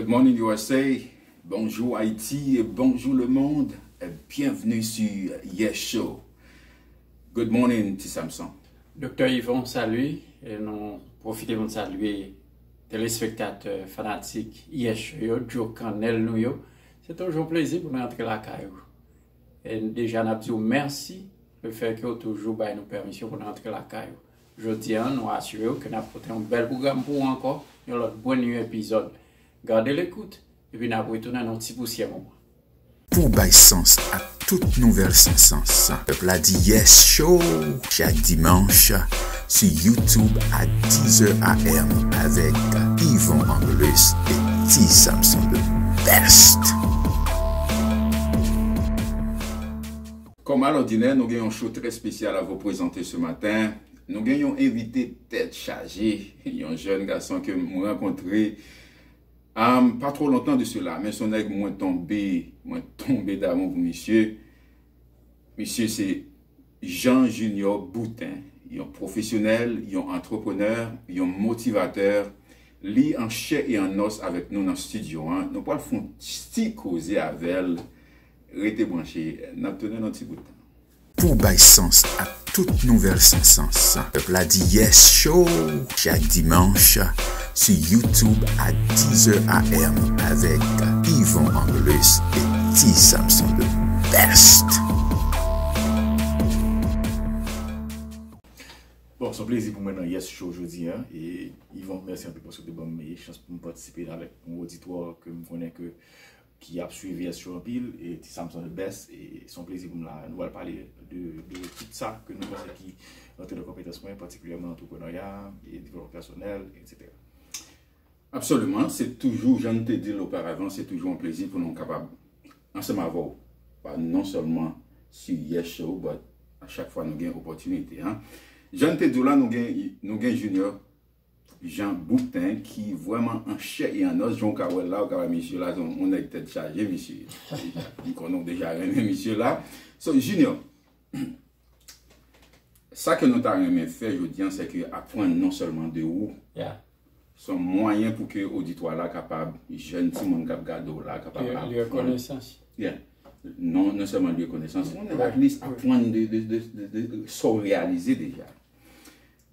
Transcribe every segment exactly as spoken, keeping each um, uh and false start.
Good morning U S A, bonjour Haïti et bonjour le monde. Et bienvenue sur Yes Show. Good morning, Ti Samson. Doktè Yvon, salut. E nou pwofite pou n salye telespektatè, fanatik Yes Show yo, Joe Cannel nou yo. Se toujou yon plezi pou nou antre lakay ou. E deja n ap di w mèsi lefètke w toujou bay nou pèmisyon pou n antre lakay ou. Jodi a, nou asire w ke n ap pote yon bèl pwogram pou ou ankò, yon lòt brand new epizòd. Gade lekout, epi n ap retounen nan yon ti pousyè moman. Pou bay sans ak tout nouvèl san sans, pèp la di Yes Show chak dimanch sou YouTube a dix heures A M avèk Yvon Angelus e Ti Samson the best. Comme à l'ordinaire, nou gen yon show très spécial à vous présenter ce matin. Nou gen yon envite tèt chaje, yon jèn gason ke m rankontre, um, pa twò lontan de sela, men se yon nèg mwen tonbe, mwen tonbe damou pou misye. Misye se Jean Junior Boutin, yon pwofesyonèl, yon antreprenè, yon motivatè. Li an chè e an nòs avèk nou nan estidyo an. Nou pral fè yon ti koze avè l. Rete branche, n ap tounen nan ti bout tan. Pou bay sans ak tout nouvèl san sans, pèp la di Yes Show chak dimanch sou YouTube a dix heures A M avèk Yvon Angelus e Ti Samson the best. Bon, se yon plezi pou mwen nan Yes Show jodi a. E Yvon, mèsi anpil paske w te ban m chans pou m patisipe avèk yon oditwa ke m konnen ke ki ap swiv Yes Show anpil, e Ti Samson the best, e se yon plezi pou m la. Nou pral pale de, de tout sa ke nou panse ki rantre nan konpetans mwen, patikilyèman antreprenarya, e devlopman pèsonèl, etsetera. Absoliman, se toujou, jan n te di l oparavan, se toujou yon plezi pou nou kapab, ansanm avè w, pa non sèlman sou Yes Show, but a chak fwa nou gen opòtinite, hein. Jan n te di w la, nou gen, nou gen Junior Jean Boutin ki vrèman an chè e an nòs, jan w ka wè l la, w ka wè misye la, se yon, yon nèg tèt chaje, misye. M konnen w deja renmen misye la. So, Junior, sa ke nou ta renmen fè jodi a, se ke aprann non sèlman de ou, yeah, se yon mwayen pou ke oditwa la kapab, jèn timoun k ap gade w la, kapab aprann. Li, li rekonesans. Yeah. Non, non sèlman li rekonesans, yon nèg at least aprann de, de, de, de, de, de sa w reyalize deja.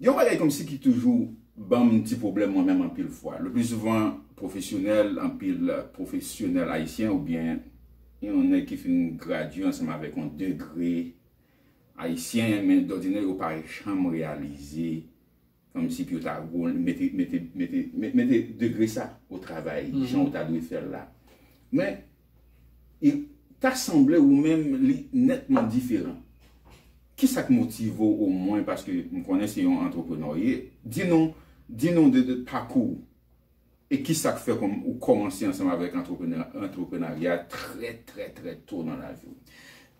Gen yon bagay kòmsi ki toujou ban m ti pwoblèm mwen menm anpil fwa. Le pli souvan, pwofesyonèl, anpil pwofesyonèl ayisyen oubyen yon nèg ki fin gradye ansanm avèk yon degre ayisyen, men dòdinè yo pa janm reyalize kòmsi pou yo ta gwo-, mete, mete, mete, me-, mete degre sa o travay, jan ou ta dwe fè l la. Men, e ta sanble ou menm li nètman diferan. Kisa k motive w omwen, paske m konnen se yon antreprenè w ye. Di nou, di nou de, de pakou w. E kisa k fè kòm ou kòmanse ansanm avèk antreprenè, antreprenarya trè, trè, trè to nan lavi w?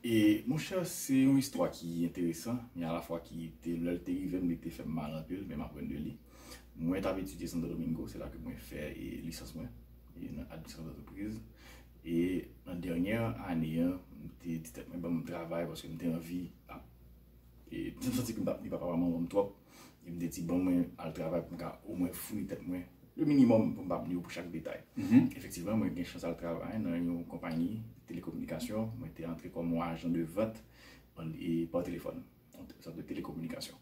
E, monchè, se yon istwa ki enteresan, men alafwa ki te, lè l te rive m, li te fè m mal anpil, men m aprann de li. Mwen t ap etidye Santo Domingo, se la ke mwen fè, e, lisans mwen, e, nan administrasyon dantrepriz. E nan dènyè ane an, m te di tèt mwen, ban m travay, paske m te anvi ap, e, m santi ke m pa, m pa papa manman m twòp. E m te di, ban mwen al travay pou m ka omwen founi tèt mwen le minimòm pou m pa bliye pou chak detay. Mhm. Efektivman, mwen gen chans al travay nan yon konpayi telekominikasyon. Mwen te antre kòm yon ajan de vant an, e pa telefòn, yon sòt de telekominikasyon.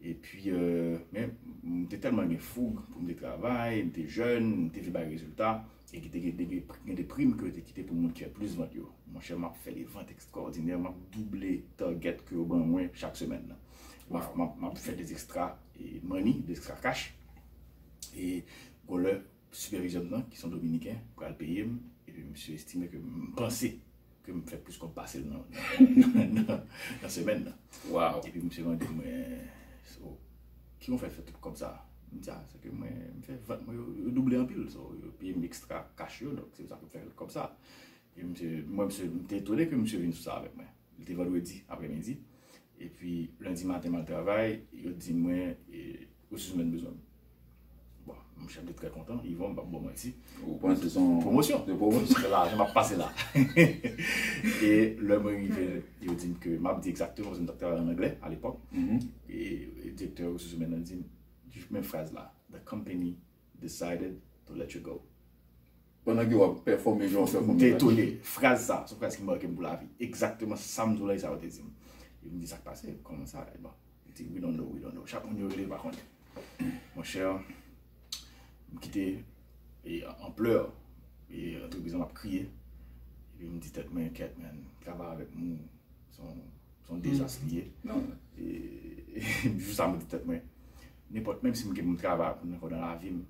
Epi, euh, men, m te tèlman gen foug pou m te travay, m te jèn, m te vle bay rezilta, e ki te gen, te gen, gen de prim ke yo te kite pou moun ki fè plis vant yo. Monchè, m ap fè de vant ekstraòdinè, m ap double target ke yo ban mwen chak semèn nan. M ap, m ap, m ap fè de ekstra, e, money, de ekstra cash. E, gwo lè, sipèvizè m nan, ki se yon Dominiken, pral peye m, epi misye estime ke m panse ke m fè plis kòb pase l nan, nan, nan, nan semèn nan. Wow. Epi misye mande mwen, so, kijan w fè fè tout kòb sa? M di, a, se ke mwen, m fè vant mwen, yo, yo double anpil, so, yo peye m ekstra cash yo, donk se sa ke m fè kòb sa. Epi misye, mwen, misye, m te etone ke misye vin sou sa avèk mwen. Li te vandredi aprèmidi. Epi, lendi maten, m al travay, yo di mwen, e, resous imèn bezwen m. Bon, monchè, m te trè kontan. Yvon, m p ap ba w manti. Ou panse se yon pwomosyon? De pwomosyon. Se lajan m ap pase la. E lè mwen rive, yo di m ke, m ap di egzakteman, paske m t ap travay an anglè alepòk. Mhm. E, e direktè resous imèn nan di m, menm fraz la, "The company decided to let you go." Pandan ke w ap pèfòme jan w pèfòme la. M te etone. Fraz sa, se yon fraz ki make m pou lavi. Egzakteman sa m di w la, e sa yo te di m. E m di, "Sa k pase? Kòman sa?" E bon, li di, "We don't know, we don't know." Chak moun yo rele, yo pa konnen. Monchè, m kite e, an plè, e antrepriz la m ap kriye. Epi m di tèt mwen, "Kèt, man, travay avèk moun, se yon, se yon dezas li ye." E, e jou sa, mwen di tèt mwen, nenpòt, menm si m gen pou m travay pou m ankò nan lavi m,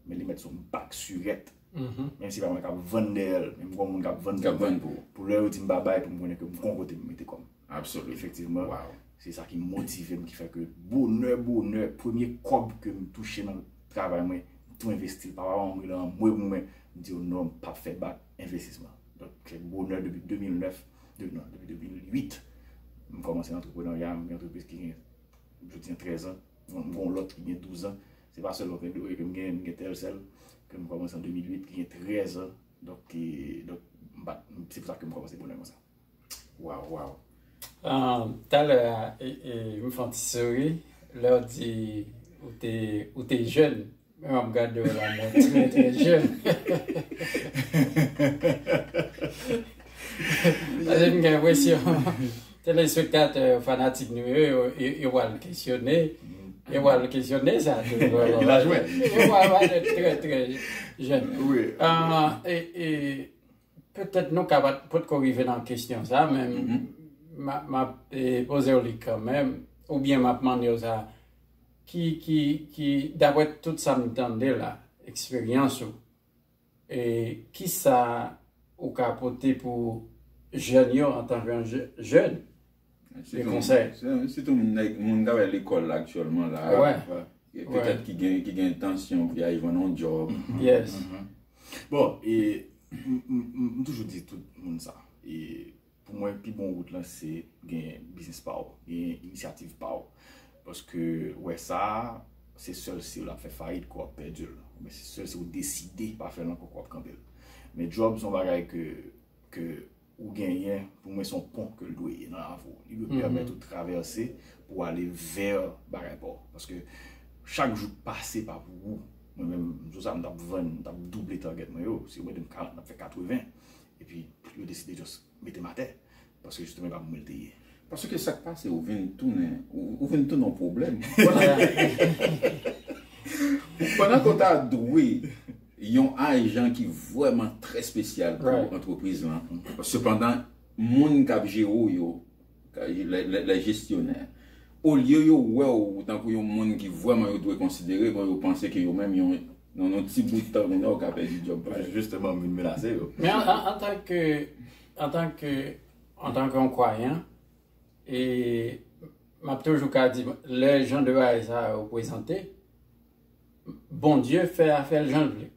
men li mèt se yon bak sirèt. Menm si pa mwen k ap vann dèyè l, men m gon moun k ap vann pou mwen. Pou lè yo di m babay, pou m konnen ke m gon kote m mete kò m. Efektivman, se sa ki motive m, ki fè ke bonè, bonè, premye kòb ke m touche nan travay mwen, m tou envesti l. Papa m antre nan mwe pou mwen, m di yo non, m p ap fè bak envestisman. Donk, se bonè depi de mil nèf, de, non, depi de mil uit, m kòmanse antreprenarya, m gen antrepriz ki gen, jodi an, trèz an, m gon lòt ki gen douz an. Se pa sèlman ke m gen, m gen Telcel, ke m kòmanse an de mil uit, ki gen trèz an. Donk, e, donk, m pa t, se pou sa ke m kòmanse bonè konsa. Waw, waw. Ah, talè a, e, e, m fè yon ti souri lè w di ou te, ou te jèn. Men m ap gade w la, mwen trè, trè jèn. Paske m gen enpresyon, telespektatè, fanatik nou yo, yo, yo, yo pral kesyone. Yo pral kesyone sa tou. Yo pral parèt trè, trè jèn. Ah, e, e, Petèt nou ka pa t, potko rive nan kesyon sa, men m, m ap, m ap e, poze w li kanmenm, oubyen m ap mande w sa, ki, ki, ki, daprè tout sa m tande la, eksperyans ou, e, kisa ou ka pote pou jèn yo antanke yon jè- jèn? De konsèy. Sitou moun k ap al lekòl la aktyèlman la. Petèt ki gen, ki gen entansyon pou y al jwenn yon djòb. Bon, e, m, m, m, m toujou di tout moun sa. E, pou mwen, pi bon wout lan, se gen biznis pa w, gen inisyativ pa w. Paske, wè sa, se sèl si l ap fè fayit ke w ap pèdi l. Men se sèl si w deside pa fè l ankò ke w ap kanpe l. Men djòb se yon bagay ke, ke ou genyen, pou mwen, se yon pon ke l dwe ye nan lavi w. Li dwe pèmèt ou travèse pou w ale vè bagay pa w. Paske chak jou k pase pa pou ou. Mwen menm, jou sa, m t ap vann, m t ap double target mwen yo. Si yo mande m karant, m ap fè katreven. Epi, yo deside just mete m atè. Paske jisteman, e pa pou mwen l te ye. Paske sa k pase, ou vin tounen, ou, ou vin tounen yon pwoblèm. Pandan ke w ta dwe yon ajan ki vrèman trè espesyal pou antrepriz lan. Sepandan, moun k ap jere w yo, les, les, les gestionnaires, olye yo wè w tankou yon moun ki vrèman yo dwe konsidere, bon, yo panse ke yo menm, yon, nan yon ti bout tan kounye a, ou ka pèdi djòb pa yo. Jisteman, m vin menase yo. Men an, an, antanke, antanke, antanke yon kwayan, e m ap toujou ka di, lè jan de bagay sa yo prezante, Bondye fè afè l jan l vle,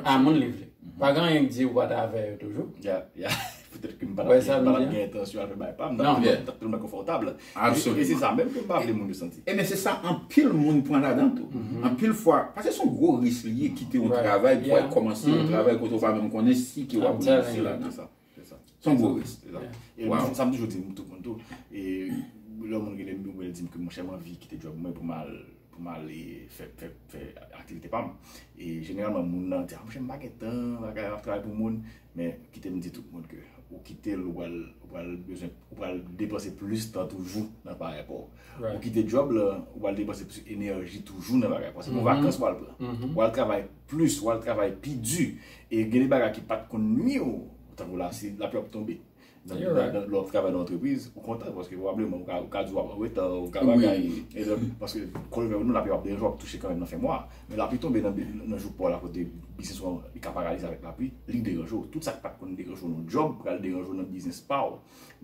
a moun li vle. Pa gen anyen k di ou pa t avè yo toujou. Petèt ke m pa t ap gen entansyon al fè bagay pa m, m t ap tèlman konfòtab. E se sa menm ke m pa vle moun yo santi. Ebyen, se sa anpil moun pran ladan tou. Anpil fwa, paske se yon gwo risk li ye kite yon travay pou al kòmanse yon travay kote w pa menm konnen si ke w ap reyisi ladan. Se yon gwo risk. E sa m toujou di tout moun tou. E lè yon moun rele m, yo di m ke monchè, m anvi kite djòb mwen pou m al, pou m al e, fè, fè, fè aktivite pa m. E jeneralman, moun nan di, "A, monchè, m pa gen tan, bagay, m ap travay pou moun." Men kite m di tout moun ke ou kite l, ou pral, ou pral bezwen, ou pral depanse plis tan toujou nan bagay pa w. Ou kite djòb la, ou pral depanse plis enèji toujou nan bagay pa w. Se pou vakans w al pran. Ou al travay plis, ou al travay pi di. E gen de bagay ki pa t konn nwi w, tankou la, si lapli ap tonbe. Lè w ap travay nan antrepriz, ou kontan, paske pwobableman ou ka, ou ka di w ap anreta, ou ka bagay. E donk, paske kòlè nou, lapli ap deranje w, w ap touche kanmenm nan fen mwa. Men lapli tonbe nan, nan jou pa w la, kote biznis ou an, li ka paralize avèk lapli, li deranje w. Tout sa k pa t konn deranje w nan djòb, pral deranje w nan biznis pa w.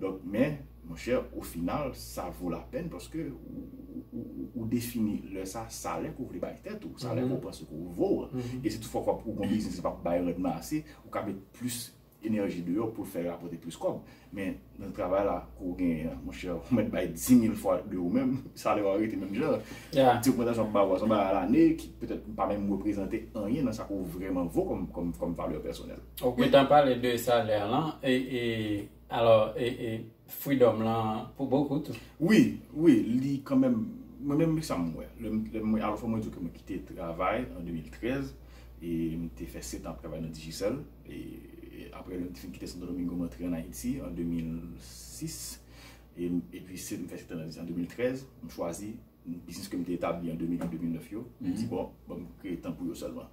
Donk, men, monchè, o final, sa vo lapèn paske ou, ou, ou, ou defini lè sa, salè ke w vle bay tèt ou, salè ke w panse ke w vo a. E si toutfwa ou gon biznis ki p ap bay randman ase, ou ka met plis enèji deyò pou l fè rapòte plis kòb. Men nan travay la ke w genyen an, monchè, ou mèt bay dimil fwa de ou menm, salè w a rete menm jan. Ti ogmantasyon w ap ba w a, se yon bagay lane ki petèt pa menm reprezante anyen nan sa ke w vrèman vo kòm, kòm, kòm valè pèsonèl. Ou gentan pale de salè lan, e, e, alò, e, e, freedom lan pou bokou tou. Wi, wi, li kanmenm, mwen menm, sa m wè. Lè m, lè m, alò, fò mwen di w ke mwen kite travay an de mil trèz, E m te fè sèt an ap travay nan Digicel. E, e apre m te fin kite Santo Domingo, m antre ann Ayiti an de mil sis. E, epi se, m fè sèt an nan Digicel an de mil trèz. M chwazi biznis ke m te etabli an de mil uit, de mil nèf yo. M di, bon, ban m kreye tan pou yo sèlman.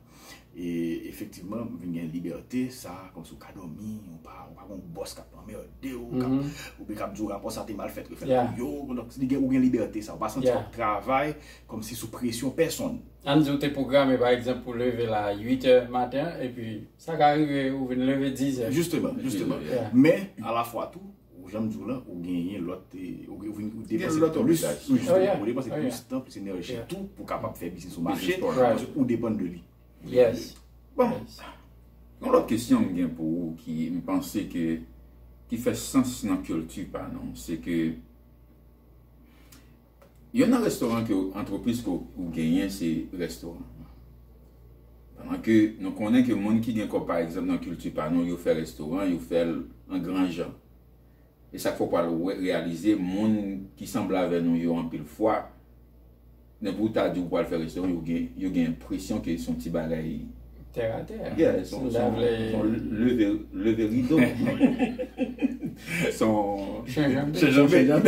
E efektivman, m vin gen libète sa, kòmsi w ka dòmi, ou pa, ou pa gen yon bòs k ap anmède w, k ap, oubyen k ap di w rapò sa te mal fèt, refè l pou yo. Donk, li gen, ou gen libète sa. Ou pa santi w ap travay kòmsi sou presyon pèsonn. Ann di w te pwograme, pa egzanp, pou leve la uit è maten an, epi sa ka rive ou vin leve diz è. Jisteman, jisteman. Men, alafwa tou, ou jan m di w lan, ou genyen lòt, e, ou, ou vin, ou depanse plis, ou jisteman, ou depanse plis tan, plis enèji tou pou kapab fè biznis ou mache, paske ou depann de li. Bon, yon lòt kesyon m gen pou ou ki m panse ke, ki fè sans nan kilti pa nou, se ke youn nan restoran ke w, antrepriz ke w, ou genyen, se restoran. Pandan ke nou konnen ke moun ki gen kòb, pa egzanp, nan kilti pa nou, yo fè restoran, yo fè l an gran jan. E sa k fè w pral wè, reyalize moun ki sanble avè nou yo anpil fwa, nenpòt ou ta di ou pral fè restoran, yo gen, yo gen enpresyon ke se yon ti bagay tè a tè. Yeah, se yon, se yon, se yon leve, leve rido. Se yon chanjan chanjan.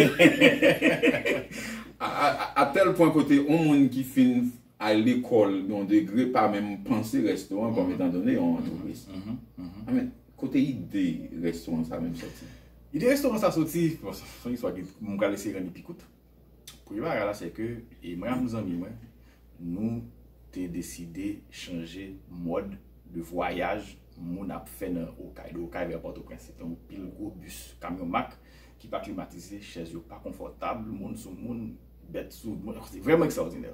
A, a, a, a tèl pwen kote yon moun ki fin al lekòl yon degre pa menm panse restoran kòm etan done yon antrepriz. A, men, kote ide restoran sa menm soti? Ide restoran sa soti, bon, se, se yon istwa ki, m pral eseye rann li pi kout. Premye bagay la, se ke, e mwen ak yon zanmi mwen, nou te deside chanje mòd de vwayaj moun ap fè nan Okay, de Okay vè Pòtoprens. Se te yon pil gwo bis, kamyon mak, ki pa klimatize, chèz yo pa konfòtab, moun sou moun, bèt sou moun, se vrèman ekstraòdinè.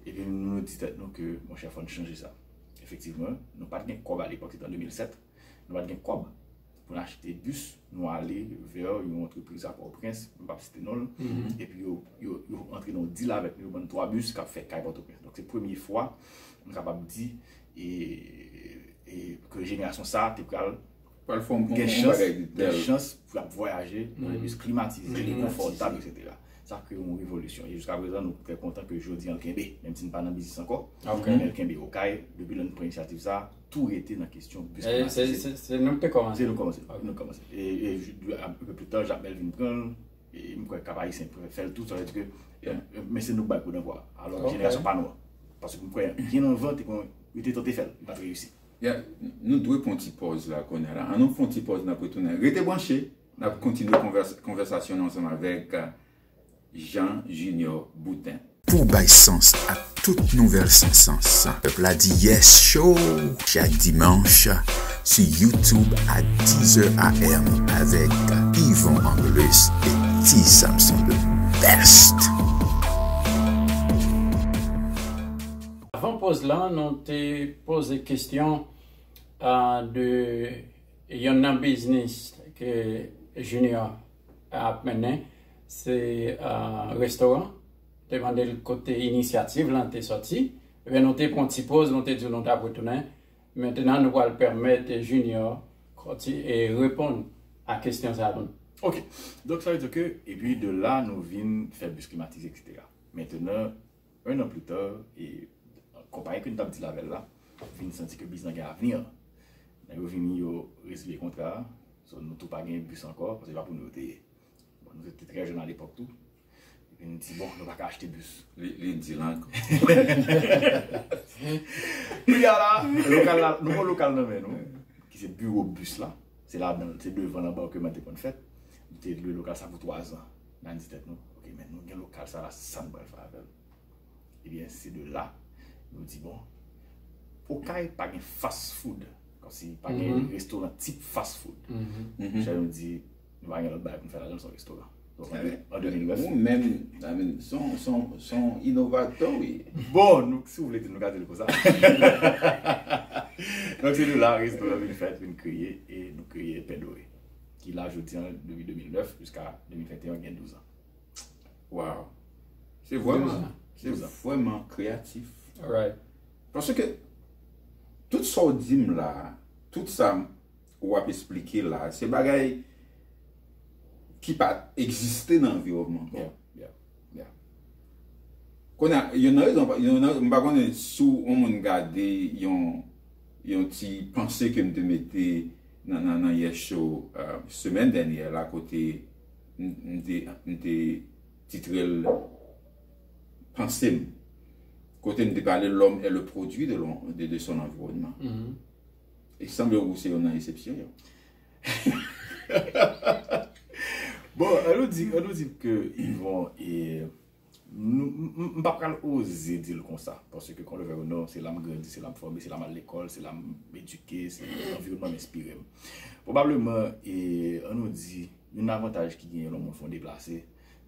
Epi nou di tèt nou ke, monchè, fò n chanje sa. Efektivman, nou pa t gen kòb alepòk, se te an de mil sèt, nou pa t gen kòb pou n achte bis, nou ale vè yon antrepriz a Pòtoprens, m p ap site non l, epi yo, yo, yo antre nan yon deal avèk nou, yo ban n twa bis k ap fè kay Pòtoprens. Donk, se premye fwa, m kapab di, e, e, ke jenerasyon sa a te pral pral fè yon, gen yon chans, bagay de gen tèl chans pou y ap vwayaje nan yon bis klimatize, konfòtab, etsetera. Sa kreye yon revolisyon. E jiska prezan, nou trè kontan ke jodi an l kenbe, menm si n pa nan biznis ankò, men l kenbe. Okay, depi lè n pran inisyativ sa a, tou rete nan kesyon bis klimatize. Se, se, se nou ki te kòmanse. Se nou kòmanse. Ok. Nou kòmanse. E, e, j-, a, enpe pli ta, Jakmèl vin pran l, e m kwè Kap Ayisyen fè l tou, sa vle di ke, e, men se nou k bay koudantwa. Alò, jenerasyon pa nou an. Paske m kwè, byen anvan, te kon, yo te tante fè l, yo pa t reyisi. Ya, nou dwe pran ti pòz la kounye a la. Ann nou fè yon ti pòz, n ap retounen. Rete branche, n ap kontinye konvès-, konvèsasyon nou ansanm avèk, uh, Jean Junior Boutin. Pou bay sans ak tout nouvèl san sans, pèp la di yes show chak dimanch sou YouTube a dix heures A M avèk Yvon Angelus et T Samson the best. Avan pòz lan, nou te poze kesyon, ah, de youn nan biznis ke Junior ap mennen, se, ah, restoran. Te mande l kote inisyativ lan te sòti. Ebyen, nou te pran ti pòz, nou te di nou t ap retounen. Mentnan, nou pral pèmèt Junior konti-, e reponn a kesyon sa a pou nou. Ok. Donk, sa vle di ke, epi de la, nou vin fè bis klimatize, etsetera. Mentnan, un an pli ta, e konpayi ke nou t ap deal avè l la, vin santi ke biznis lan gen avni. Nèg yo vini, yo rezilye kontra a. So, nou tou pa gen bis ankò, paske se pa pou nou yo te ye. Bon, nou te trè jèn alepòk tou. Epi nou di, bon, nou pa ka achte bis. Li, li di l ankò. Kounye a la, lokal la, nou gen lokal nan men nou, ki se biwo bis la. Se ladan, se devan lanbòkman te konn fèt. Nou te lwe lokal sa pou twazan. N a di tèt nou, ok, men nou gen lokal sa la, sa nou pral fè avè l? Ebyen, se de la, nou di, bon, Okay pa gen fast food. Kòmsi pa gen restoran tip fast food. Chè nou di, nou pa gen lòt bagay pou n fè ladan l, se yon restoran. Donk, an de mil nèf. Ou menm, I mean, se yon, se yon, se yon inovatò, wi. Bon, nou, si w vle di, nou ka di l konsa. Donk, se de la, restoran vin fèt, vin kreye, e nou kreye Pen Dore. Ki la, jodi an, depi de mil nèf jiska de mil venteyen, gen douz an. Wow. Se vrèman, se vrèman kreyatif. Alright. Paske tout sa w di m la, tout sa w ap esplike la, se bagay ki pa egziste nan anviwònman pa w. Yeah, yeah, yeah. Kounye a, youn nan rezon, youn nan, m pa konnen si yon moun gade yon, Yon ti panse ke m te mete nan, nan, nan Yes Show, euh, semèn dènyè la, kote m, m te, m te titre l Panse m. Kote m te pale, l'homme est le produit de, l'en- de, de son environnement. E sanble ou se yon nan eksepsyon yo. Bon, an nou di, an nou di ke Yvon, e, nou, m, m, m pa pral oze di l konsa, paske qu'on le veuille ou non, se la m grandi, se la m fòme, se la m al lekòl, se la m edike, se anviwònman m enspire m. Pwobableman, e, an nou di, youn nan avantaj ki genyen lè yon moun fè yon deplase,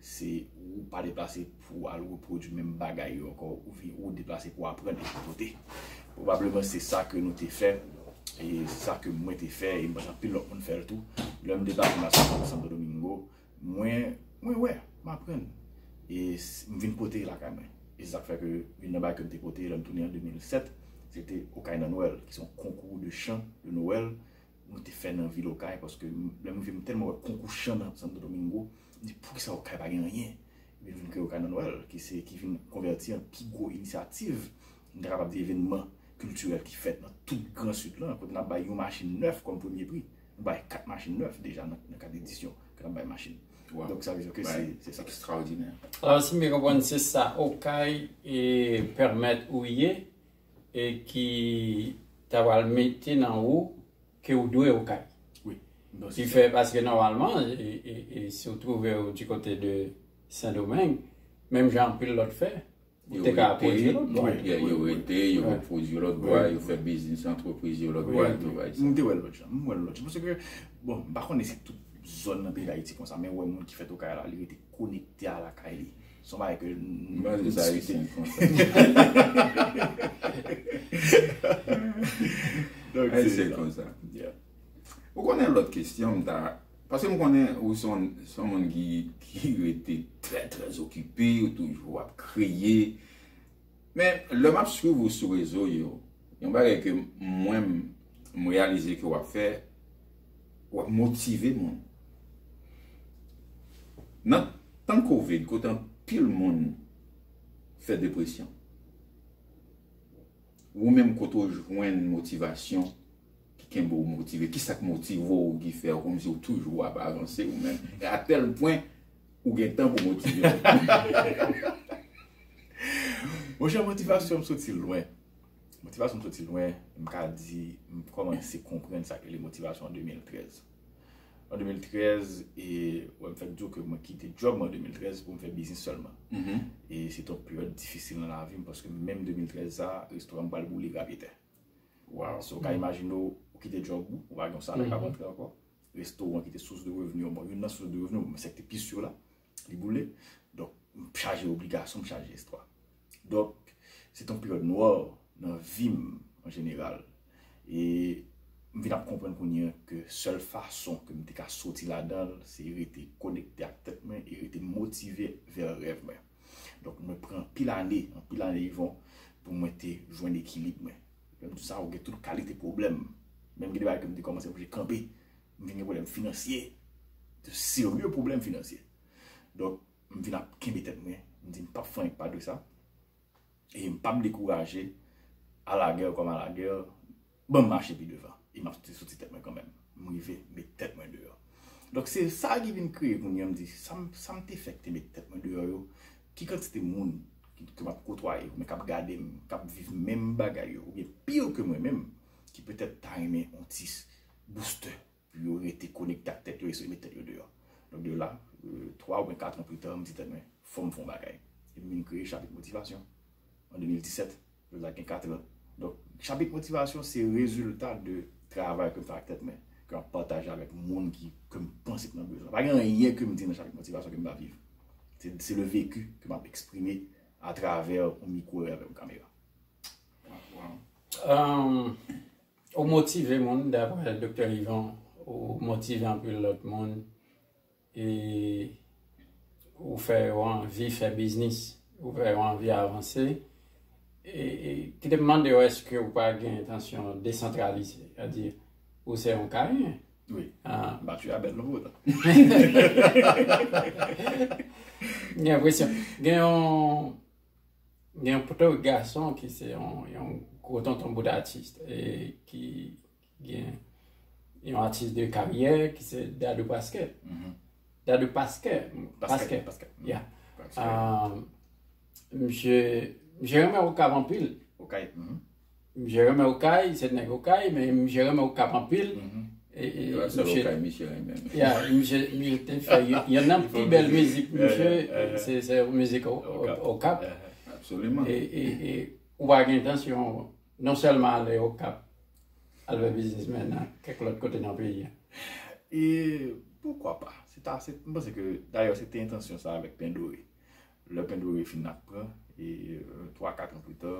se ou pa deplase pou al repwodui menm bagay yo ankò, ou vin, ou deplase pou aprann e pou pote. Pwobableman se sa ke nou te fè, e se sa ke mwen te fè, e m panse anpil lòt moun fè l tou. Lè m deplase m al Santo Domingo, mwen, mwen wè, m aprann. E s- m vin pote lakay mwen. E se sa k fè ke youn nan bagay ke m te pote lè m tounen an de mil sèt, se te Okay nan Nwèl, ki se yon konkou de chan de Nwèl, mwen te fè nan vil Okay, paske m- lè m rive, m tèlman wè konkou chan nan Santo Domingo, m di, poukisa Okay pa gen anyen? Epi m vin kreye Okay nan Nwèl, ki se, ki vin konvèti an pi gwo inisyativ, m ta kapab di, evènman kiltirèl ki fèt nan tout Gran Sid lan, kote n ap bay yon machin nèf kòm premye pri. Nou bay kat machin nèf deja nan, nan kad edisyon ke n ap bay machin. Donk sa vle di ke se se sa. Ekstraòdinè. Alò, si m byen konprann, se sa Okay e pèmèt ou ye e ki ta pral mete nan ou ke ou dwe Okay. Wi. Donk Ki se fè, paske nòmalman, e, e, e si w twouve w di kote de Sendomeng, menm jan anpil lòt fè, ou Yo te ka rete, pwodui lòt bò. Wi, yo wi, wi. rete, yo pwodui lòt bò, yo fè biznis, antrepriz yo lòt bò, Wi, ak tout wi. bagay M sa. te wè l lòt jan. M wè l lòt jan. Paske, bon, m pa konnen si tout zòn nan peyi Dayiti konsa, men wè moun ki fèt Okay la, li rete konekte a lakay li. Se yon bagay ke n- M panse nou sa diskite. Ayisyen konsa. Donk, se Ayisyen sa. Konsa. Yeah. Ou konnen lòt kesyon, m ta. Paske m konnen ou se yon se yon moun ki, ki rete trè, trè okipe, ou toujou ap kreye. Men, lè m ap swiv ou sou rezo yo, yon bagay ke mwen, m reyalize ke w ap fè, w ap motive moun. Nan tan kovid, kote anpil moun fè depresyon, ou menm kote w jwenn motivasyon ki kenbe w motive? Kisa k motive w ki fè w kòmsi w toujou ap avanse ou menm? E a tèl pwen, ou gen tan pou motive lòt moun. Monchè, motivasyon m soti lwen. Motivasyon m soti lwen, m ka di, m kòmanse konprann sa k rele motivasyon an de mil trèz. An de mil trèz, e, wè, m fèk di w ke mwen kite djòb mwen an de mil trèz pou m fè biznis sèlman. E se te yon peryòd difisil nan lavi m, paske menm de mil trèz sa, restoran m pral boule grapyetè. Wow. So, ou ka imajine w, ou kite djòb ou, ou pa gen yon salè k ap rantre ankò. Restoran ki te sous de revni, bon, youn nan sous de revni, men sa k te pi si la, li boule. Donk, m chaje obligasyon, m chaje estwa. Donk, se te yon peryòd nwa nan vi m an jeneral. E m vin ap konprann kounye a ke sèl fason ke m te ka soti ladan l, se rete konekte ak tèt mwen e rete motive vè rèv mwen. Donk, mwen pran anpil ane, anpil ane Yvon, pou mwen te jwenn ekilib mwen. Lè m di sa, ou gen tout kalite pwoblèm. Menm gen de bagay ke m te kòmanse oblije kanpe. M vin gen pwoblèm finansye. De serye pwoblèm finansye. Donk, m vin ap kenbe tèt mwen. M di, m p ap fè anyen k pa dwe sa. E m p ap dekouraje. Alagè kòm alagè, ban m mache pi devan. E m ap soti tèt mwen kanmenm. M rive met tèt mwen deyò. Donk, se sa ki vin kreye kounye a, m di, sa m, sa m te fè k te met tèt mwen deyò yo, ki kantite moun ki, ke m ap kotwaye, oubyen k ap gade m, k ap viv menm bagay yo, oubyen pi ke mwen menm, ki petèt ta renmen yon ti booster pou yo rete konekte ak tèt yo e sot met tèt yo deyò. Donk, de la, euh, twa oubyen kat an pita, m di tèt mwen, fò m fè yon bagay. E m vin kreye Chapit Motivasyon an de mil disèt. Deja gen kat an. Donk, Chapit Motivasyon se rezilta de travay ke m fè ak tèt mwen, ke m ap pataje avèk moun ki, ke m panse k nan bezwen. Pa gen anyen ke m di nan Chapit Motivasyon ke m pa viv. Se, se le vécu ke m ap eksprime atravè yon mikwo e avèk yon kamera. Um, ou motive moun, daprè Doktè Yvon, ou motive anpil lòt moun, e ou fè yo anvi fè biznis, ou fè yo anvi avanse. E, e kite m mande w, èske ou pa gen entansyon desantralize? Sètadi, ou se yon Kayen. Wi. Ah. M pa tchwe a bèt non pou otan. Gen enpresyon. Gen yon Gen yon pwotèy gason ki se yon, yon gwo tonton bout atis, e ki gen yon atis de karyè ki se Dadou Pasquet. Dadou Pasquet. Pasquet, Pasquet. Pasquet. Yeah. Pasquet. Um, misye, misye renmen Okap anpil. Okay. Misye renmen Okay, se nèg Okay, men misye renmen Okap anpil. E, e, e pa sèl misye, Okay, misye renmen. Yeah, misye, misye te fè y-, yonn nan pi bèl mizik misye, se, se mizik O-, O-, Okap. Absoliman. E, e, e ou pa gen entansyon non sèlman ale Okap, al fè biznis, men nan kèk lòt kote nan peyi a. E poukwa pa? Se ta, se, m panse ke, dayè, se te entansyon sa avèk Pen Dore. Lè Pen Dore fin ap pran, e, euh, twa, kat an pita,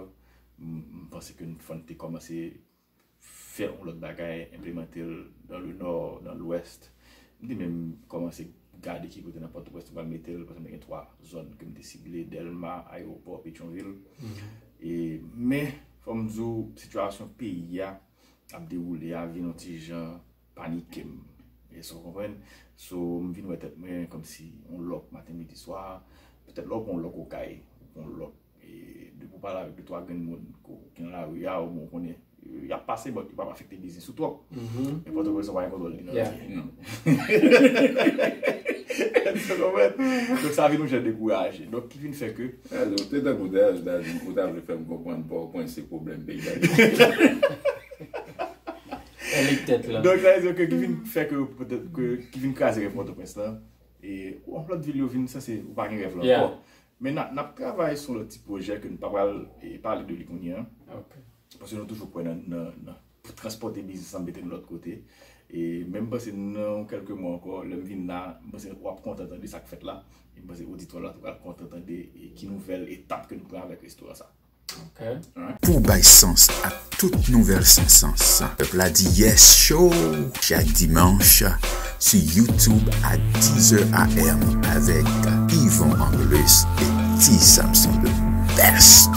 m, m panse ke n, fò n te kòmanse fè yon lòt bagay, enplimante l dans le nord, dans l'ouest. M te menm kòmanse gade ki kote nan Pòtoprens nou pral mete l, paske m te gen twa zòn ke m te sible, Dèlma, Ayewopò, Petyonvil. E, men, fò m di w, sitiyasyon peyi a ap dewoule a vin yon ti jan panike m. Èske w konprann? So, m vin wè tèt mwen kòmsi yon lòk maten, midi, swa. Petèt lè w pran yon lòk Okay, ou pran yon lòk, e, depi w pale avèk de twa grenn moun ke w gen nan lari a, ou bon, ou konnen, e, y ap pase, but yo p ap afekte biznis ou twòp. Men Pòtoprens ou pa gen kontwòl li nan li. Èske w konprann? Donk, sa vin yon jan dekouraje. Donk, ki vin fè ke... Ou te tankou dayè, ou ta di, ou ta vle fè m konprann Pòtoprens se pwoblèm peyi Dayiti. Elik tèt la. Donk, sa vle di ke ki vin fè ke, petèt, ke, ki vin kraze rèv Pòtoprens lan. E, yon lòt vil yo vin sanse, ou pa gen rèv la ankò. Men n ap, n ap travay sou lòt ti pwojè ke n pa pral, e, pale de li kounye a. Paske nou toujou kwè nan, nan, nan pou transpòte biznis lan, mete l lòt kote. E men m panse nan yon kèlke mwa ankò, lè m vin la, m panse w ap kontan tande sa k fèt la. E m panse oditè la tou pral kontan tande, e, ki nouvèl etap ke n pran avèk restoran sa. Pou bay sans ak tout nouvèl san sans, pèp la di yes show chak dimanch sou YouTube a dix heures A M avèk Yvon Angelus e T Samson the best.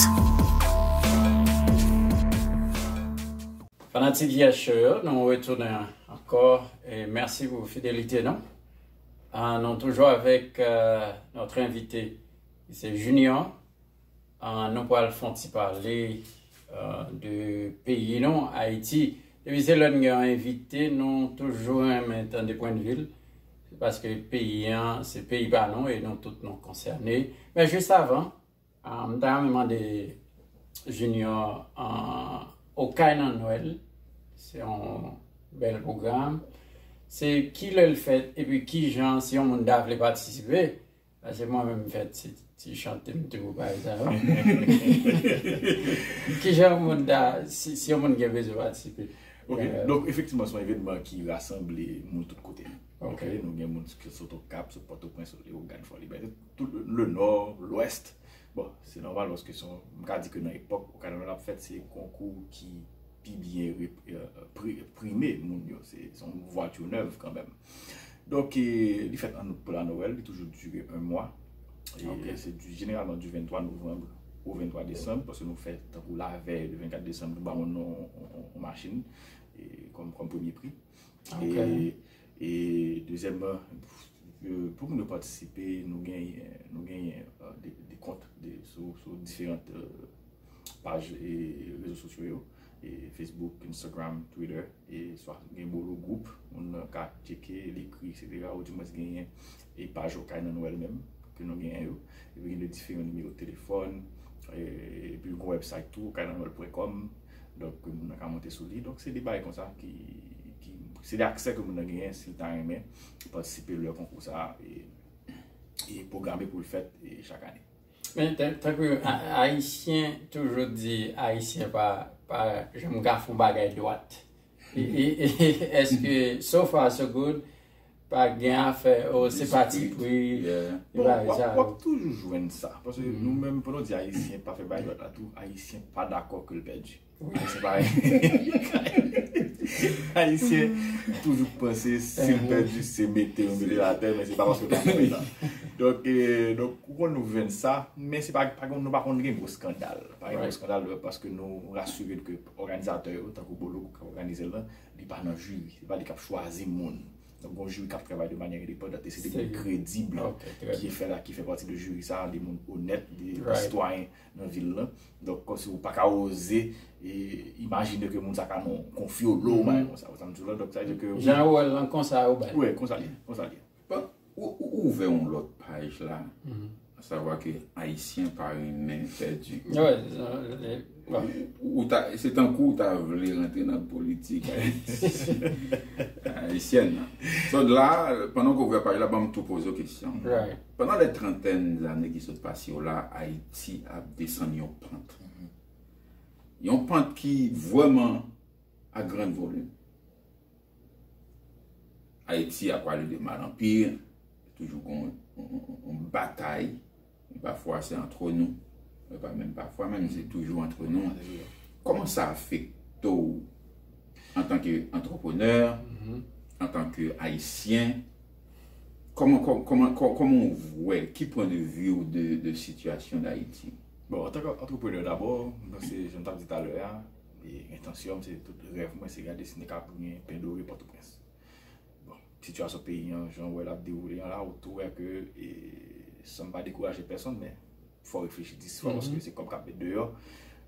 Fanatik Yes Show yo, nou retounen ankò. E mèsi pou fidelite nou. Ah, nou toujou avèk, euh, notre invité, se Junior. Ah, nou pral fè yon ti pale, euh, de peyi nou, Ayiti. Depi se lè n gen yon envite, nou toujou renmen tande pwennvi l. Se paske peyi an, se peyi pa nou e nou tout nou konsène. Men jis avan, ah, m ta renmen mande Junior, ah, Okay nan Nwèl, se yon bèl pwogram. Se kilè l fèt epi kijan, si yon moun ta vle patisipe, paske mwen menm m fè ti, ti chante m tou bagay sa yo. Kijan yon moun ta, si, si yon moun gen bezwen patisipe? Ok, euh, donk efektivman se yon evènman ki rasanble moun tout kote. Ok. Ok, nou gen moun ki sot Okap, sot Pòtoprens, sot Leyogàn, Fò Libète, tout le, le nò, lwès. Bon, se nòmal paske se yon, m ka di ke nan epòk Okay nan Nwèl ap fèt, se konkou ki pi byen rep-, euh, pri-, prime moun yo. Se, se yon voiture neuve kanmenm. Donk, e, li fèt an out pou la Nwèl, li toujou dire yon mwa. E se di, jeneralman di venntwa novanm o venntwa desanm, paske nou fè tankou lavèy de vennkat desanm, nou ba moun nan yon, yon, yon machin, e, kòm, kòm premye pri. E, e dezyèmman, e, pou moun yo patisipe, nou genyen, nou genyen, e, de, de kont de, sou, sou diferan, e, paj e rezo sosyo yo, e Facebook, Instagram, Twitter, e swa gen Bolo Group, moun nan ka tcheke, li ekri, etsetera, ou dimwens genyen e paj Okay nan Nwèl menm, ke nou genyen yo. Epi gen de diferan nimewo telefòn, e, epi gen website tou, okay nan nwèl pwen kòm. Donk, moun nan ka monte sou li. Donk, se de bagay konsa ki, ki, se de aksè ke moun nan genyen si l ta renmen patisipe lè konkou sa a, e, e pwograme pou l fèt, e chak ane. Men, tan-, tankou A-, Ayisyen toujou di, Ayisyen pa, pa janm ka fè yon bagay dwat. E, e, e, èske, so far so good, pa gen afè, o, se patipri, e bagay sa yo? Bon, w ap, w ap toujou jwenn sa. Paske nou menm, pandan w di Ayisyen pa fè bagay dwat la tou, Ayisyen pa dakò ke l pèdi. Ayisyen pa Ayisyen toujou panse si l pèdi, se mete yo mete l atè, men se pa paske l pa fè sa. Donk, e, donk, ou konn nou jwenn sa, men se pa, pa konn, nou pa konn gen gwo eskandal. Pa gen gwo eskandal, paske nou rasire n ke òganizatè yo, tankou Bolo k ap òganize l lan, li pa nan jiri, se pa li k ap chwazi moun. Donk, gon jiri k ap travay de manyè endepandan e se de moun kredib ki fè la, ki fè pati de jiri sa a, de moun onèt, de sitwayen nan vil lan. Donk, kòmsi ou pa ka oze imajine ke moun sa ka nan konfyolo ou bagay konsa. Ou sa m di w la, donk sa vle di ke jan ou wè l lan konsa ou bay. Wi, konsa li ye, konsa li ye. Ou ouvè yon lòt paj la, a savwa ke Ayisyen pa renmen pèdi. Se tankou ou ta vle rantre nan politik ayisyèn nan. So la, pandan w ouvè paj la, ban m tou poze w kesyon. Pandan lè trantèn zane ki sot pase yo la, Ayiti ap desann yon pant. Yon pant ki vrèman a gran volim. Ayiti a pwale de mal an pi, toujou gon yon batay, pafwa se antre nou, e pa menm pafwa, menm se toujou antre nou. Kòman sa afekte w antanke antreprenè, antanke Ayisyen? Kòman, kòman, kòman w wè, ki pwen de vi w de, de sitiyasyon Dayiti? Bon, antanke antreprenè dabò, m panse, jan m t ap di talè a, entansyon m, se tout rèv mwen, se gade si n ka pou gen pen dore Pòtoprens. Bon, sitiyasyon peyi an, jan w wè l ap dewoule an la, ou tou wè ke, e, san m pa dekouraje pèsonn, men fò w reflechi dis fwa paske se kòb k ap met deyò.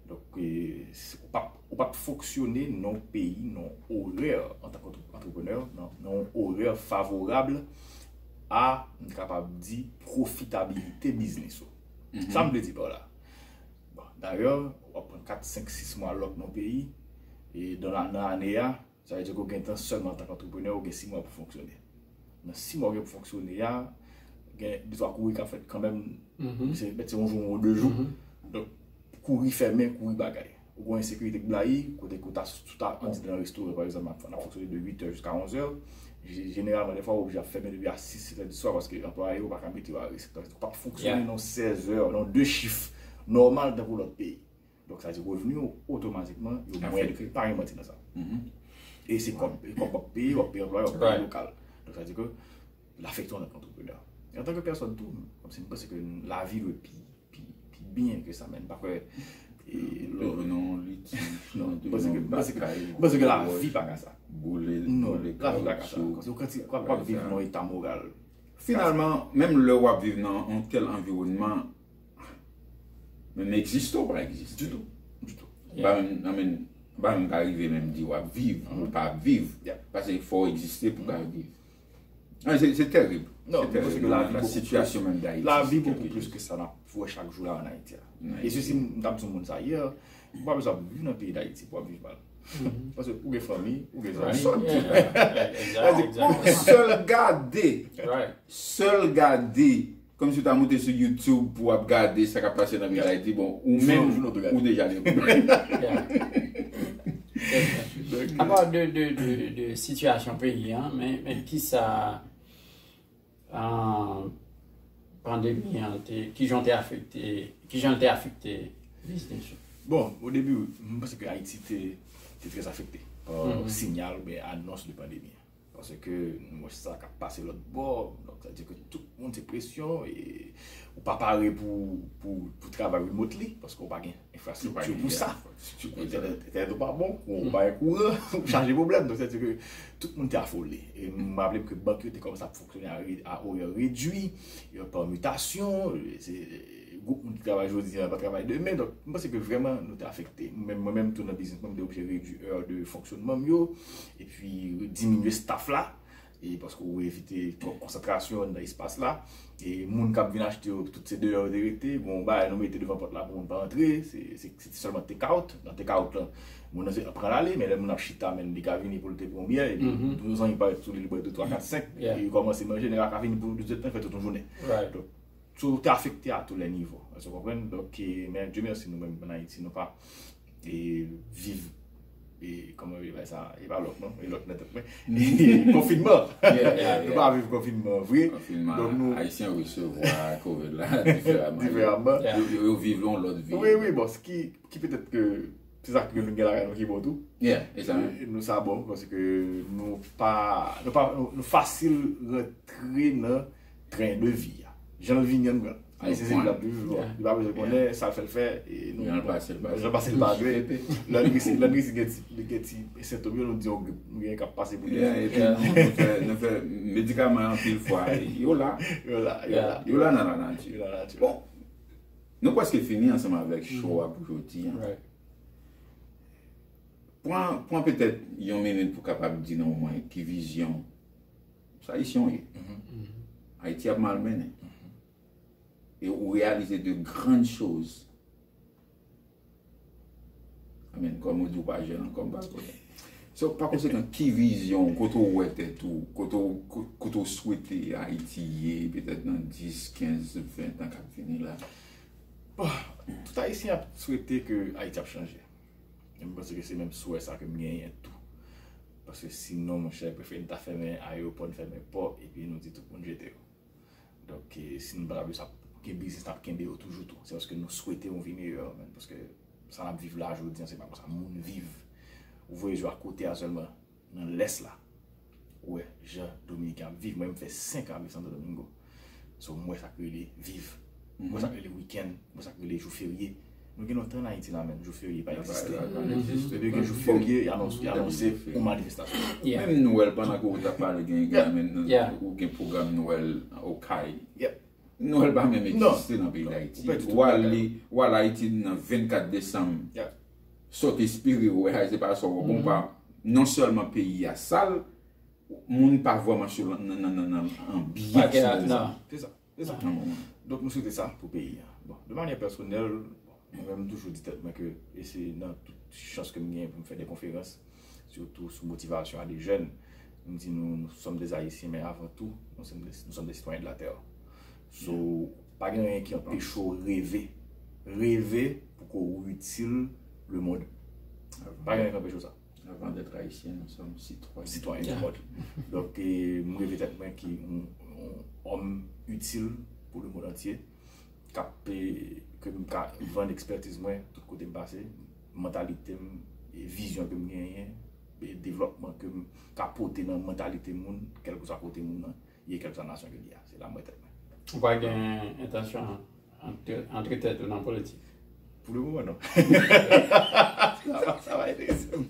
Donk, e, ou p ap, ou p ap fonksyone nan yon peyi, nan yon orè antanke antreprenè, nan, nan yon orè favorab a, m kapab di, pwofitabilite biznis ou. Sa m vle di pa w la? Bon, dayè, w ap pran kat, senk, sis mwa lòk nan peyi, e nan ane a, sa vle di ke w gen tan sèlman antanke antreprenè, ou gen sis mwa pou fonksyone. Nan sis mwa w gen pou fonksyone a, gen de twa kouri k ap fèt kanmenm, se, se yon jou, yon de jou. Donk, kouri fèmen, kouri bagay. Ou gen ensekirite k blayi, kote ke w ta, ou ta antre nan restoran, pa egzanp, n ap fonksyone de uit è jiska onz è. Jeneralman, dèfwa, ou oblije ap fèmen depi a sis, sèt è di swa paske anplwaye yo pa ka mete yo a resèt. Ou p ap fonksyone nan sèz è, nan de chif nòmal tankou lòt peyi. Donk, sa di revni w otomatikman, yo mwen, pa gen manti nan sa. E se kòb, e kòb w ap peye, w ap peye anplwaye, w ap peye lokal. Donk, sa di ke l afekte w antanke antreprenè. E antanke pèsòn tou, kòmsi m panse ke lavi dwe pi, pi, pi byen ke sa, men m pa kwè. Toujou nan yon litij, toujou nan yon batay, m panse ke lavi pa ka sa. Non, lavi pa ka sa. Kòmsi w ap viv nan yon eta moral. Finalman, menm lè w ap viv nan yon tèl anviwònman, menm egziste ou pa egziste. Ditou. Ditou. Pa menm, nan menm, pa menm ka rive menm di w ap viv, ou pa ap viv. Paske fò w egziste pou w ka viv. Se, se tèrib. Non, se tèrib. La sitiyasyon menm Dayiti. Lavi bokou plis ke sa n ap wè chak jou la ann Ayiti a. E si m t ap di yon moun sa yè, ou pa bezwen ap viv nan peyi Dayiti pou w ap viv mal. Paske ou gen fanmi, ou gen zanmi. Sèl gade. Sèl gade. Kòmsi w ta moute sou YouTube pou w ap gade sa k ap pase nan peyi Dayiti, bon, ou menm, ou deja gen pwoblèm. Apa de, de, de, de sitiyasyon peyi an, men, men kisa pandemi an te, kijan te afekte, kijan te afekte biznis ou? Bon, o debi, m panse ke Ayiti te, te trè afekte pa sinyal oubyen anons de pandemi an. Paske nou wè sa k ap pase lòt bò, donk sa di ke tout moun se presyon e ou pa pare pou, pou, pou travay remotely paske ou pa gen enfrastrikti pou sa. Entènèt ou pa bon, ou pa gen kouran, ou chaje pwoblèm. Donk sa di ke tout moun te afole. E m raple m ke bank yo te kòmanse ap fonksyone a orè redwi, pa mitasyon, se gwoup moun ki travay jodi a pa travay demen. Donk, m panse ke vrèman nou te afekte. Mwen menm, mwen menm tou nan biznis mwen, m te oblije redwi è de fonksyonman m yo, epi diminye staff la, e paske ou evite twòp konsantrasyon nan espas la. E moun k ap vin achte yo, tout se deyò yo te rete. Gon bagay nou mete devan pòt la pou moun pa antre, se, se, se sèlman take out. Nan take out lan, moun nan se pran l ale, men lè moun ap chita, men li ka vini pou l te pran yon byè, epi nou zanmi parèt sou li, li bwè de, twa, kat, senk, epi li kòmanse manje, nèg la ka vini pou douz èdtan, fè tout yon jounen. Donk, So, te afekte a tou lè nivo. Èske w konprann? Donk, e, men Dye mèsi, nou menm ann Ayiti, nou pa e, viv, e, kòman yo rele bagay sa, e pa lòk non, e lòk nan tèt mwen. Konfinman. Nou pa viv konfinman vre. Donk, nou Ayisyen resevwa covid la diferaman. Diferaman. Yo, yo, yo viv yon lòt vi. Wi, wi, bon, ki, ki petèt ke se sa ke nou gen lakay nou ki bon tou. Yeah, e sa menm. Nou sa bon, paske nou pa, nou pa, nou, nou fasil rantre nan tren de vi a. Jan l vini an, nou pran l. Ayisyen se li l ap viv, bon, li pa bezwen konnen sa l fè l fè, e nou, jan l pase l pase, jan l pase l pa jwe. Lè n resi, lè n resi gen ti, gen ti sentòm yo, nou di yon grip, nou gen k ap pase pou li. Yeah, epi nou, nou fè, nou fè medikaman anpil fwa, yo la. Yo la, yo la. Yo la nan lanati. Yo la nan lanati. Bon, nou prèske fini ansanm avèk show a pou jodi a. Pran, pran petèt yon minit pou kapab di nan mwen ki vizyon sa Ayisyen w ye. Ayiti ap malmennen. E ou reyalize de grann choz. Amen. Kòm ou di ou pa jèn ankò, m pa konnen. So, pa konsekan, ki vizyon, kote w wè tèt ou, kote w, ko- kote w swete Ayiti ye, petèt nan dis, kenz, ven an k ap vini la? Bon, tout Ayisyen ap swete ke Ayiti ap chanje. E m panse ke se menm swè sa ke m genyen tou. Paske sinon, monchè, prefere n ta fèmen ayewopò, n fèmen pò, epi nou di tout moun jete yo. Donk, e, si nou pa t ap jis ap gen biznis, n ap kenbe yo toujou tou. Se paske nou swete yon vi meyè, man. Paske sa n ap viv la jodi a, se pa konsa moun viv. Ou voye je w a kote a sèlman, nan lès la, ou wè jan Dominiken ap viv. Mwen, m fè senk an m viv Santo Domingo. So, m wè sa k rele viv. M wè sa k rele wikenn. M wè sa k rele jou ferye. Nou gen lontan an Ayiti la, menm jou ferye pa egziste. Depi gen jou ferye, y anons- y anonse yon manifestasyon. Menm Nwèl, pandan ke w t ap pale, gen, gen, ou gen pwogram Nwèl Okay. Nwèl pa menm egziste nan peyi Dayiti. W al li, w al Ayiti nan vennkat desanm, sot espere w wè, se pa sa w wè. Bon, pa, non sèlman peyi a sal, moun pa vrèman sou nan, nan, nan, nan anbyans nan moman. Se sa, se sa. Nan moman. Donk, nou swete sa pou peyi a. Bon, de manyè pèsonèl, bon, mwen menm, m toujou di tèt mwen ke, e se nan tout chans ke m genyen pou m fè de konferans, sitou sou motivasyon a de jèn, m di nou, nous sommes des Haïtiens, men avan tou, nous sommes des, nous sommes des citoyens de la terre. So, pa gen anyen ki anpeche w reve. Reve pou ke w itil lemonn. Pa gen anyen ki anpeche w sa. Avant d'être haïtien, nous sommes citoyens. Citoyens du monde. Donk, e, m reve tèt mwen ki yon, yon òm itil pou lemonn antye, k ap, e, ke m ka vann ekspètiz mwen tout kote m pase, mantalite m, e vizyon ke m genyen, e devlòpman ke m ka pote nan mantalite moun, kèlkeswa kote moun nan ye, kèlkeswa nasyon ke li a. Se la m wè tèt mwen. Ou pa gen entansyon antre, antre tèt ou nan politik? Pou le moman, non. Sa va, sa va enterese m.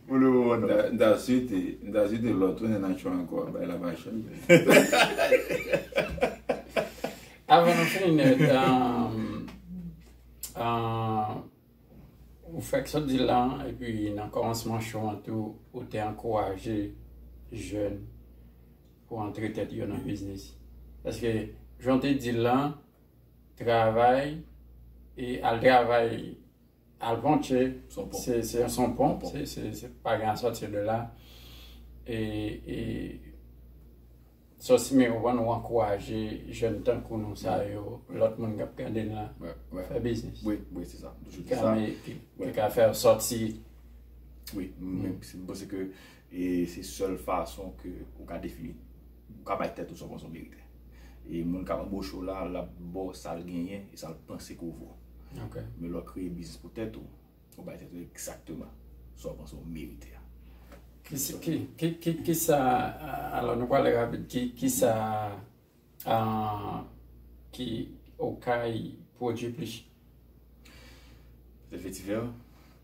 Pou le moman, non. M ta, m ta swete, m ta swete lè w tounen nan show ankò, bay la pa chanje. Avan nou fini nèt, um, um, ou fèk sot di l la, epi nan kòmansman show an tou, ou te ankouraje jèn pou antre tèt yo nan biznis. Paske, jan w te di l la, travay, e al travay, al ponche, se, se yon, se yon pon, se, se, se pa gen a sòti de la. E, e, Sòsi men ou ankouraje jèn tankou nou sa yo, lòt moun k ap gade n la, fè biznis. Wi, wi, se sa. M toujou di sa. Ki ka fè w sòti. Wi, m, m panse ke, e, se sèl fason ke ou ka defini, ou ka bay tèt ou sa w panse w merite. E moun k ap anboche w la, l ap ba w sa l genyen e sa l panse ke w vo. Men lè w kreye biznis pou tèt ou, ou bay tèt ou egzakteman sa w panse w merite a. Ki, ki, ki, ki, ki sa, alò, nou prale rapid, ki, ki sa, ah, ki Okay pwodui plis? Petèt vetivè,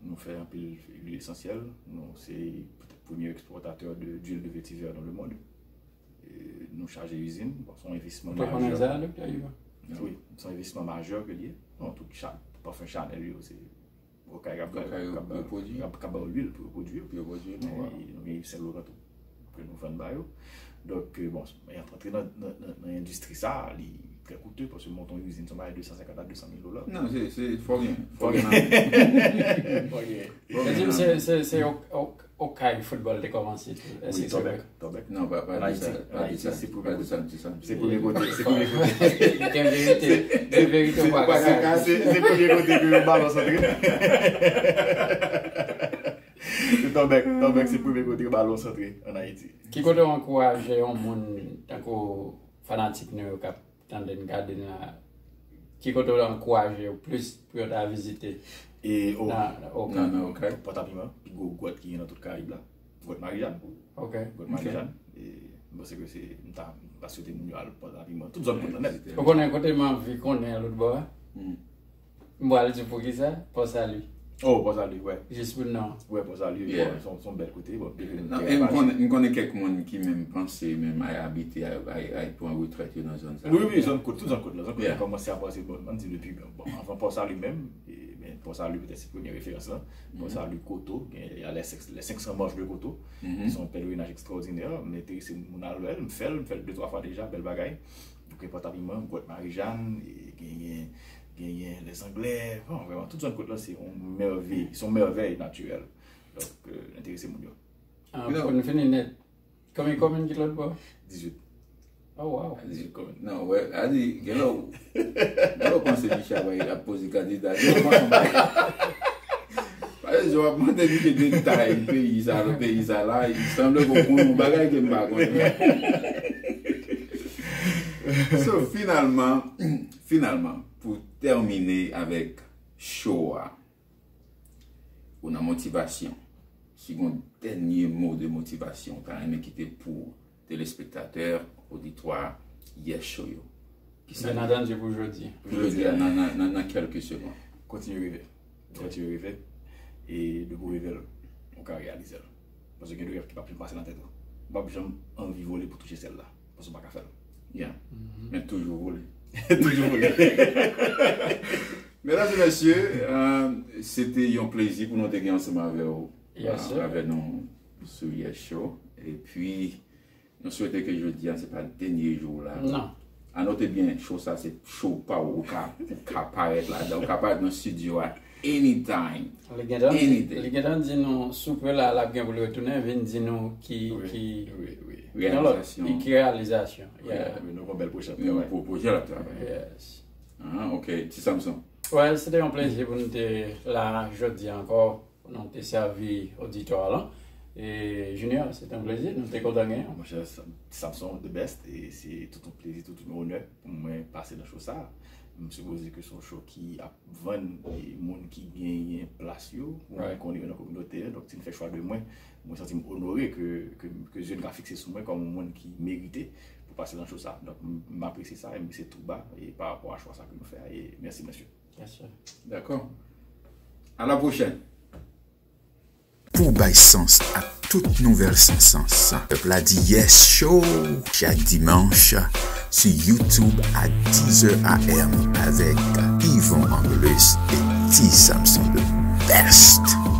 nou fè anpil lwil esansyèl, nou se petèt premye ekspòtatè de, d'huile de vétiver dans le monde. E, nou chaje izin, bon, se yon envestisman majè. Ou te konnen sa, Doktè Ivan? Wi, se yon envestisman majè ke l ye. Non, tout cha-, pafen Chanel yo, se Okay k ap, Okay yo, k ap, yo pwodui. K ap, k ap ba yo lwil pou yo pwodui yo. Pou yo pwodui, non, e, nou gen Yves Saint Laurent tou, ke nou vann ba yo. Donk, e, bon, antre nan, nan, nan, nan endistri sa a, li trè koute, paske monte yon izin, se yon bagay de san senkant a de san mil dola. Non, se, se, fò gen, fò gen lajan. Fò gen. Fò gen lajan. Se, se, se, Okay foutbòl te kòmanse tou. Èske se vre? Tòbèk. Non, pa, pa di sa, pa di sa, pa di sa, di sa. Se premye kote, se premye kote. Gen verite, gen verite ou pa ka kache. Se, se premye kote ke yon balon santre. Se Tòbèk, Tòbèk se premye kote yon balon santre ann Ayiti. Ki kote w ankouraje yon moun tankou fanatik nou yo k ap tande n, gade n la, ki kote w ankouraje yo plis pou yo ta vizite? E, o, nan, nan Okay. Nan, nan Okay. Pòtapiman, pi gwo gwòt ki gen nan tout Karayib la. Gwòt Marijàn. Ok. Gwòt Marijàn. E, Paske se, m ta, m ta swete moun yo al Pòtapiman. Tout zòn kot la nèt. Ou konnen kote m anvi konnen lòt bò a? M pral di w poukisa, Pò Sali. Oh, Pò Sali, wè. Jis pou non. Wè, Pò Sali, bon, se yon, se yon bèl kote. Bon, m konnen, m konnen kèk moun ki menm panse menm ay abite, ay, ay, ay pran retrèt yo nan zòn sa. Wi, wi, zòn kot, tout zòn kot la. Zòn kot la kòmanse a pase, bon, ann di depi, bon, anvan Pò Sali menm, e, men, Pò Sali petèt se premye referans lan. Pò Sali, Koto, gen, y a les, les cinq cents marches de Koto. Se yon pèlerinaj ekstraòdinè, m enterese moun al wè l, m fè l, m fè l de twa fwa deja, bèl bagay. Donk, Pòtapiman, Gwòt Marijàn, e genyen, genyen Lèzanglè. Bon, vrèman, tout zòn kot la, se yon mèvèy, se yon mèvèy natirèl. Donk, euh, enterese moun yo. Ah, pou nou fini nèt, konbyen komin ki lòt bò? Dizuit. Oh, wow. Dizuit komin. Non, wè, a di, gen lè w, gen lè w panse Michel ap poze kandida, gen lè w panse Paske si w ap mande misye detay peyi sa, peyi sa la, li sanble ke w konn yon bagay ke m pa konnen. So, finalman, finalman, pou tèmine avèk show a, ou nan motivasyon, si gon dènye mo de motivasyon ou ta renmen kite pou telespektatè, oditwa Yes Show yo. Kisa li ye? Byen antandi pou jodi. Pou jodi a, nan, nan, nan, nan kèlke segonn. Kontinye reve. Kontinye reve. E depi w reve l, ou ka reyalize l. Paske gen de rèv ki p ap janm pase nan tèt ou. Ou p ap janm anvi vole pou touche syèl la. Paske w pa ka fè l. Yeah. Men toujou vole. Toujou vole. Medam e mesye, euh, se te yon plezi pou nou te gen ansanm avè w, euh, avè nou sou Yes Show. Epi, nou swete ke jodi a se pa dènye jou w la. Non. Anote byen, show sa se show pa w, ou ka, ou ka parèt ladan, ou ka parèt nan studio a anytime. Li gentan di, li gentan di nou soupe la, l ap gen pou l retounen, vin di nou ki, ki, ki reyalizasyon. Wi, nou gon bèl pwojè ap travay. Pwojè l ap travay. Yes. Ah, ok. Ti Samson. Wè, se te yon plezi pou nou te la jodi a ankò, pou nou te sèvi oditwa lan. E Junior, se te yon plezi, nou te kontan genyen w. Monchè, Samson, the best, e se tout yon plezi, tout yon onè pou mwen pase nan show sa. M sipoze ke se yon show ki ap vann e moun ki genyen plas yo, pou mwen konnen yo nan kominote a. Donk, si n fè chwa de mwen, mwen santi m onore ke, ke, ke zye n ka fikse sou mwen kòm yon moun ki merite pou pase nan show sa. Donk, m, m apresye sa, e m se tou ba, e pa rapò a chwa sa ke nou fè a, e mèsi, mesye. Dakò. A la pwochèn. Pou bay sans ak tout nouvèl san sans, pèp la di Yes Show chak dimanch sou YouTube a dizè A M avèk Yvon Angelus e Ti Samson the best.